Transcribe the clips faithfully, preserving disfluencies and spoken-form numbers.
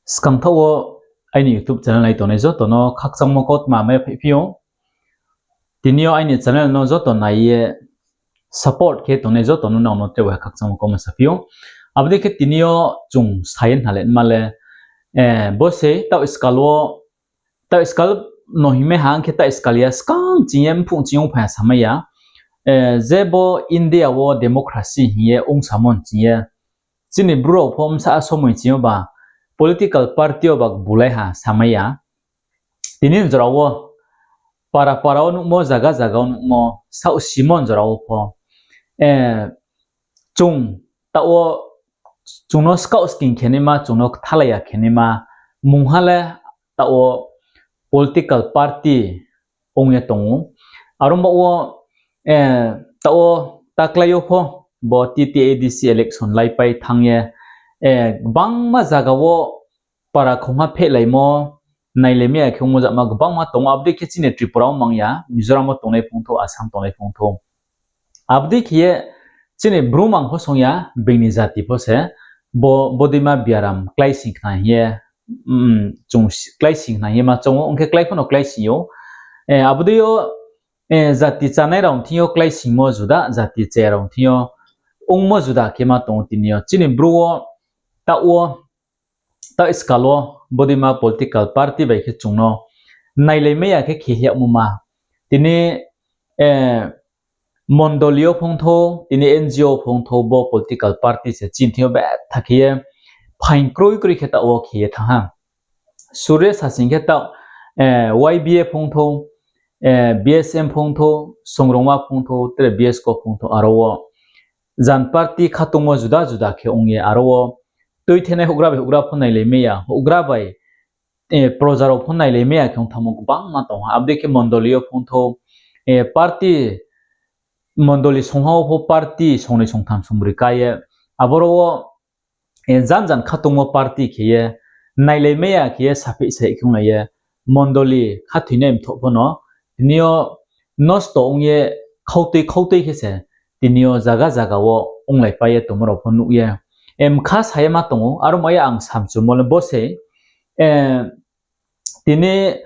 Skangthaoh wo aini YouTube channel nai tongnai joto no khakchangmo kautma mai phaiphi ou. Tini yo aini channel no joto nai ye support khe tongnai joto no nang no tre bai khakchangmo kautma saphi ou. Abo dei khe tini yo chung sa ye khna le ma le, bo se taoh skal wo, taoh skal no hingmai ha, ong khe taoh skal ya skang ching ye, mphung ching ye ongphai ha samai ya. Je bo India wo democracy hing ye ong samo ching ye, chini Bru rao pho bsa somoi ching yo ba political party yo ba bulai ha samai ya. Tini jora wo para para wo nuhmo, zaga zaga wo nuhmo, saoh simo jora wo pho, chung taoh wo chung no skaoh sking khe naima, chung no kthalai ya khe naima, mungha le taoh wo political party ong ye tong ou. Aro baoh wo, taoh wo taklái yo pho bo TTAADC election laipai thanng ye, gbangma zaga wo para khongha phehlaimo, nailaimai ya khe ongmo jama gbangma tong ou. Abo dei khe chini Tripura wo mang ya, Mizoram wo tongnai phungthou, Assam tongnai phungthou. Abo dei khe ye chini Bru mang pho song ya, being ni jati pho se, bo, bodeima biaram kláising khna hing ye, chung kláising khna hing ye ma choung ou, ong khe klái pho no kláising ou. Abo dei yo, jati chánai rao thing yo kláisingmo juda, jati chaya rao thing yo ongmo juda khe ma tong ou tini yo. Chini Bru wo, taoh wo, taoh skal wo, bodeima political party bai khe chung no nailaimai ya khe khe yagmo ma. Tini mondoli yo phungthou, tini NGO phungthou, bo political party se chini thing yo betha khe ye phaing kroi kroi khe taoh wo khe ye thanng ha. Sure sasing khe taoh, YBA phungthou, BSM phungthou, Songrongma phungthou, tre BSK phungthou, aro wo jan party khatungmo juda juda khe ong ye, aro wo tuithenai houhgra bai houhgra pho nailaimai ya, houhgra bai proja rao pho nailaimai ya khe ong thanngmo gbangma tong ha. Abo dei khe mondoli yo phungthou, party, mondoli songha wo pho party songnoi songtham songbroi ká ye, aboro wo jan jan khatungmo party khe ye, nailaimai ya khe ye, sapheih saih khe onglai ye, mondoli khathoinai mthoh pho no, tini yo nosto ong ye, khautui khautui khe se, tini yo zaga zaga wo onglaipai ye tongmo rao pho nuh ye, mkha sa ye ma tong ou. Aro ma ye ang samchumo le bo se, tini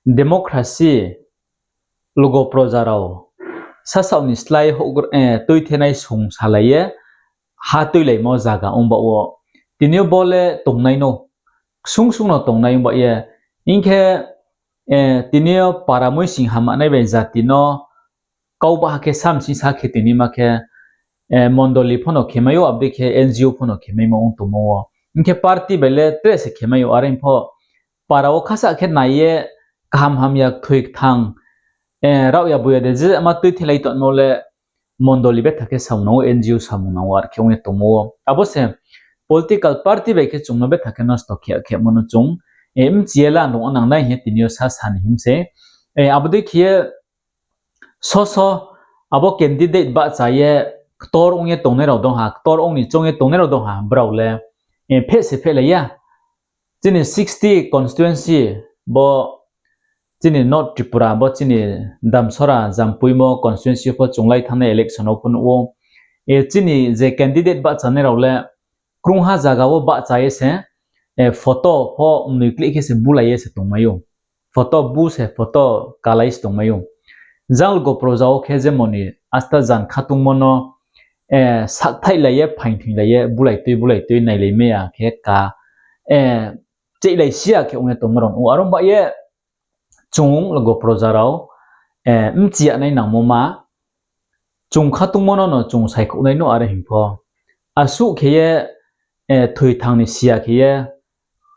democracy, logo proja rao sasaoh ni slái tuithenai song salai ye, ha tuilaimo zaga ong baoh wo. Tini yo bo le tongnai no, ksung sung no tongnai ong baoh ye. Hing khe, tini yo para muising hamanai bai jati no kau baha khe samsing sa khe tini ma khe, mondoli pho no khemai ou, abo dei khe NGO pho no khemaimo ong tongmo wo. Hing khe party bai le tre se khemai ou, are pho para wo khasa khe nai ye, kaham hamya kthoi kthang, raohya boya de je ma tuithelai tongmo le, mondoli betha khe samung nang ou, NGO samung nang ou, are khe ong ye tongmo wo. Abo se political party bai khe chung no betha khe nosto khe khemo no chung, mchi ye la nung nang nai hing ye tini yo sa sa ni him se. Abo dei khe ye, soso abo candidate bahcha ye ktor ong ye tongnai rao dong ha, ktor ong ni choung ye tongnai rao dong ha, brao le pheh se phehlai ya. Chini sixty constituency bo, chini North Tripura bo chini Damsora, Jampuimo constituency pho chung lai thanngnai election wo pho nuh ou. Chini je candidate bahchanai rao le krungha zaga wo bahcha ye se, photo pho mnoi klih khe se bulai ye se tongmai ou. Photo bu se photo kalai se tongmai ou. Jang logo proja wo khe jemon ni asta jan khatungmo no, sakthaih lai ye, phaing thoing lai ye, bulai tui bulai tui nailaimai ya khe ka, cheihlai si ya khe ong ye tongmo rao ou. Aro baoh ye chung logo proja rao, mchi ya nai nangmo ma, chung khatungmo no no chung saikhouh nai no are hing pho. Asuh khe ye, thoi thang ni si ya khe ye,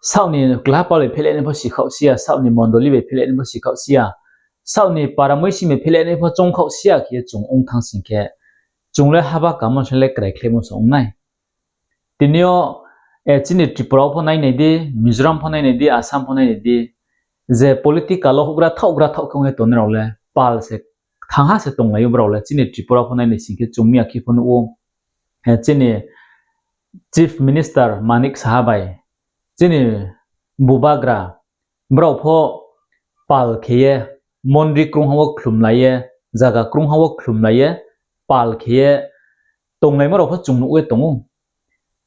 saoh ni klaha pal bai phehlai nai pho sikhaoh si ya, saoh ni mondoli bai phehlai nai pho sikhaoh si ya, saoh ni para muising bai phehlai nai pho choungkhaoh si ya khe ye chung ong thanng sing khe, chung le haba kamo se le kraikhlaimo se ong nai. Tini yo, chini Tripura wo pho nainai di, Mizoram pho nainai di, Assam pho nainai di, je political wo houhgra thaoh gra thaoh khe ong ye tongnai rao le pal se, thangha se tonglai ou brao le, chini Tripura pho nainai sing khe chung mi ya khe pho nuh ou. Chini Chief Minister Manik Saha bai, chini bubagra, brao pho pal khe ye, mondri krungha wo khlumlai ye, zaga krungha wo khlumlai ye, pal khe ye tonglaimo rao pho chung nuh ye tong ou.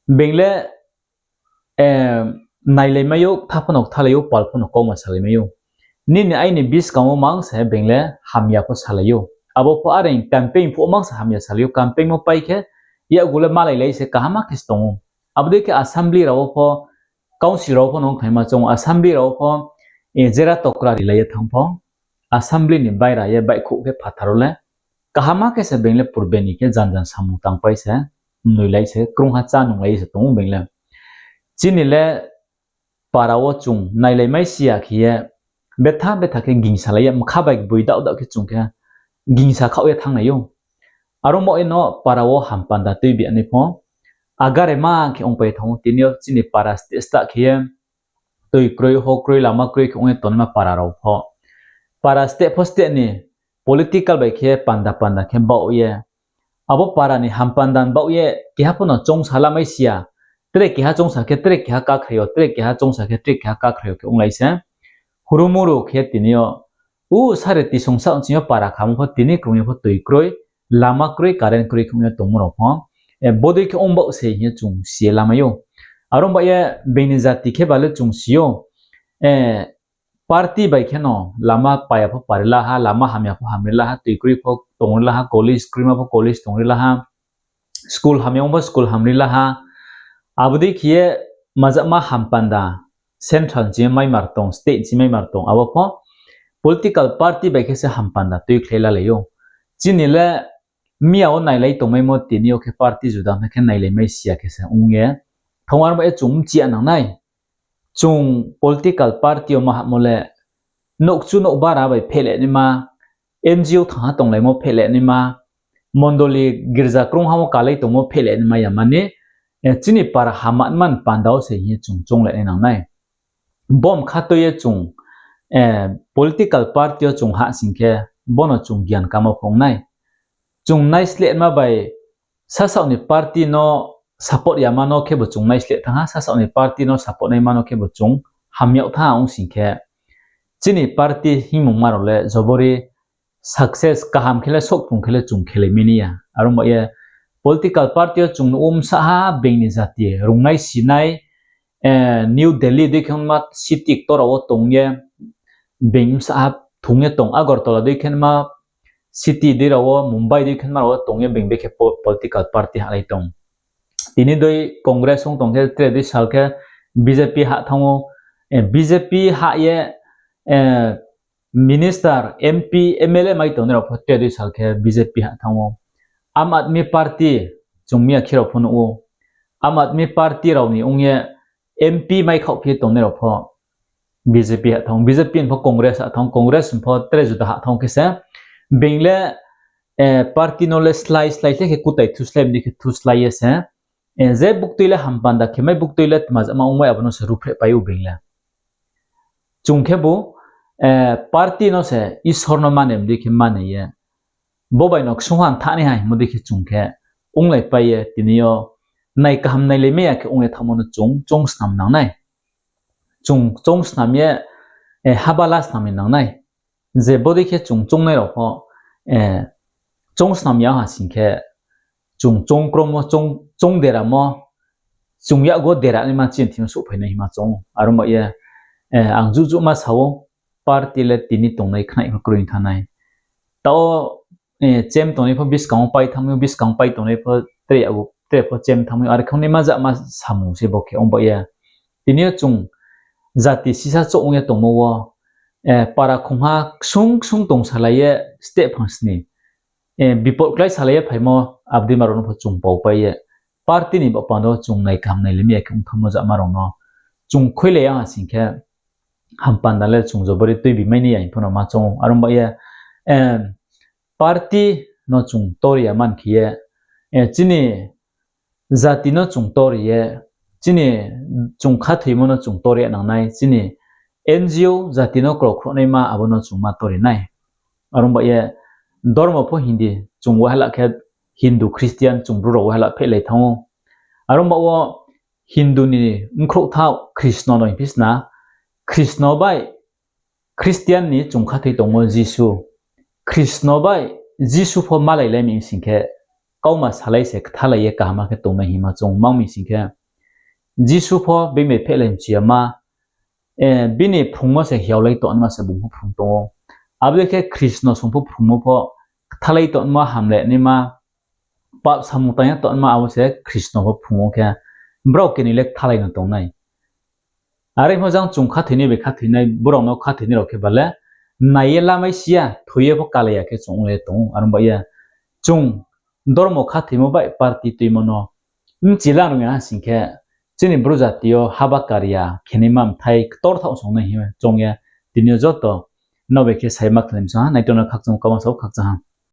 Being le, nailaimai ou, ktha pho no kthalai ou, pal pho no kauma salaimai ou. Nini aini buskang wo mang se being le hamya pho salai ou. Abo pho are campaign phuh wo mang se hamya salai ou, campaign mo pai khe, yakgu le malailai se kaham khe se tong ou. Abo dei khe assembly rao wo pho, council rao wo pho no ong khaima choung ou, assembly rao wo pho, jera tokra rilai ye thanng pho, assembly ni baira ye baihkhouh khe phathar wo le, kaham khe se being le purbe ni khe jan jan samung tangpai se, mnoilai se, krungha chá nunglai ye se tong ou being le. Chini le para wo chung nailaimai si ya khe ye, betha betha khe gingsalai ye, mkha bai gboi daoh daoh khe chung khe gingsa khaoh ye thannglai ou. Aro mo ye no para wo hampanda tuibi nai pho, agare ma khe ongpai thanng ou, tini yo chini para steh stah khe ye, tui kroi, ho kroi, lama kroi khe ong ye tongnaima para rao pho. Para steh pho steh ni political bai khe panda panda khe baoh ye, abo para ni hampanda baoh ye keha pho no choungsa lamai si ya. Tre keha choungsa khe tre keha kakhrai yo, tre keha choungsa khe tre keha kakhrai yo khe onglai se. Hurumuru khe tini yo, u sare tisongsa ongching yo para khamo pho tini krung ye pho tui kroi, lama kroi, current kroi khe ong ye tongmo rao pho. Bodei khe ong baoh se hing ye chung si ye lamai ou. Aro ba ye being ni jati khe ba le chung si ou. Party bai khe no lama paya pho pari la ha, lama hamya pho hamri la ha, tui kroi pho tongri la ha, college kroima pho college tongri la ha, school hamya ong pho school hamri la ha. Abo dei khe ye majama hampanda central chini maimar tong, state chini maimar tong, abo pho political party bai khe se hampanda tuikhlai lalai ou. Chini le miya wo nailai tongmaimo tini yo khe party juda ong khe nailaimai si ya khe se ong ye. Thongmar ba ye chung mchi ya nang nai. Chung political party yo ma hahmo le nouhkchu nouhbara bai phehleh naima, N G O thangha tonglaimo phehleh naima, mondoli girza krungha wo kalai tongmo phehleh naima ya mani, chini para hama man panda wo se hing ye chung chounglai nai nang nai. Bom khatui ye chung political party yo chung hah sing khe, bono chung gian kamo phung nai. Chung naislehma bai sasaoh ni party no support yama no khebu chung naisleh thanng ha, sasaoh ni party no support naima no khebu chung hamyag thanng ha ong sing khe, chini party hingmungma rao le jobori success kaham khe le souhphung khe le chung khelai mi ni ya. Aro ba ye political party yo chung nuh ou bsa ha being ni jati rungnai sinai, New Delhi dei khe ma city ktor rao wo tong ye being bsa ha thung ye tong, Agartala dei khe ma city dei rao wo, Mumbai dei khe ma rao wo tong ye being bekhe political party hahlai tong. Tini dei Congress ong tong khe tre dei sal khe B J P hah thanng ou, B J P hah ye minister, M P, M L A mai tongnai rao pho tre dei sal khe B J P hah thanng ou. Aam Aadmi Party chung miya khe rao pho nuh ou. Aam Aadmi Party rao ni ong ye M P mai khaoh phi tongnai rao pho B J P hah thanng ou, B J P ni pho Congress hah thanng ou, Congress ni pho tre juda hah thanng ou khe se being le party no le slái slái slái khe kutai thuslái mdei khe thuslái ye se, je buktui le hampanda khe mai, buktui le tmajama ongmai, abo no se ruhphrehpai ou being le. Chung khebu party no se Isor no mane mdei khe mane ye, bo bai no ksungha thanai ha hingmo dei khe chung khe onglaipai ye tini yo nai kaham nailaimai ya khe ong ye thanngmo no chung choungsnam nang nai. Chung choungsnam ye haba la snam ni nang nai. Je bodei khe chung choungnai rao pho choungsnam ya ha sing khe, chung choung kromo, choung deramo, chung yakgu dera naima chini thing yo souhphai nai hima choung ou. Aro ba ye ang juhjuhma sa ou, party le tini tongnai khnai pho kroi thanng nai. Tao chem tongnai pho buskang wo pai thanngmai ou, buskang pai tongnai pho tre pho chem thanngmai ou, are khe ongnaima jama samung se bo khe ong ba ye. Tini yo chung jati sisa chouh ong ye tongmo wo, para khongha ksung ksung tongsalai ye steh phang sni, bipot klái salai ye phaimo, abo dei ma rao no pho chung paupai ye, party ni baoh panda wo chung nai kaham nailaimai ya khe ong thanngmo jama rao no chung khuilai ya ha sing khe, hampanda le chung jobori tuibi mai ni ya hing pho no ma choung ou. Aro ba ye party no chung tor ya man khe ye, chini jati no chung tor ye, chini chung khathoimo no chung tor ya nang nai, chini N G O jati no krokhruhnaima abo no chung ma tor ye nai. Aro ba ye dormo pho Hindi, chung wahala khe Hindu, Christian chung bru rao wahala phehlai thanng ou. Aro ba wo Hindu ni bkhrouh thaoh Krishna no hingphi sna, Krishna bai Christian ni chung khathoi tongmo Jisu, Krishna bai Jisu pho malailai mi sing khe, kauma salai se kthalai ye kaham khe tongnai hima chung mang mi sing khe, Jisu pho bini bai phehlai mchi ya ma, bini phrungmo se hiaolai tongnaima se bung pho phrung tong ou. Abo dei khe Khristo song pho phrungmo pho kthalai tongnaima, hamle naima, pap samung tang ya tongnaima, abo se Khristo pho phrung ou khe, brao keni le kthalai no tong nai. Are pho jang chung khathoinai bai khathoinai, brao no khathoinai rao khe ba le, nai ye lamai si ya, thoi ye pho kalai ya khe chung onglai ye tong ou. Are ong ba ye, chung dormo khathoimo bai party tuimo no mchi la rung ya ha sing khe, chini Bru jati yo haba kar ya khenaima mthai ktor thaoh song nai hing ye choung ye, tini yo joto nrao bai khe saima khlai mi sa ha, nai tong no khakchang kau ma sao khakchang ha.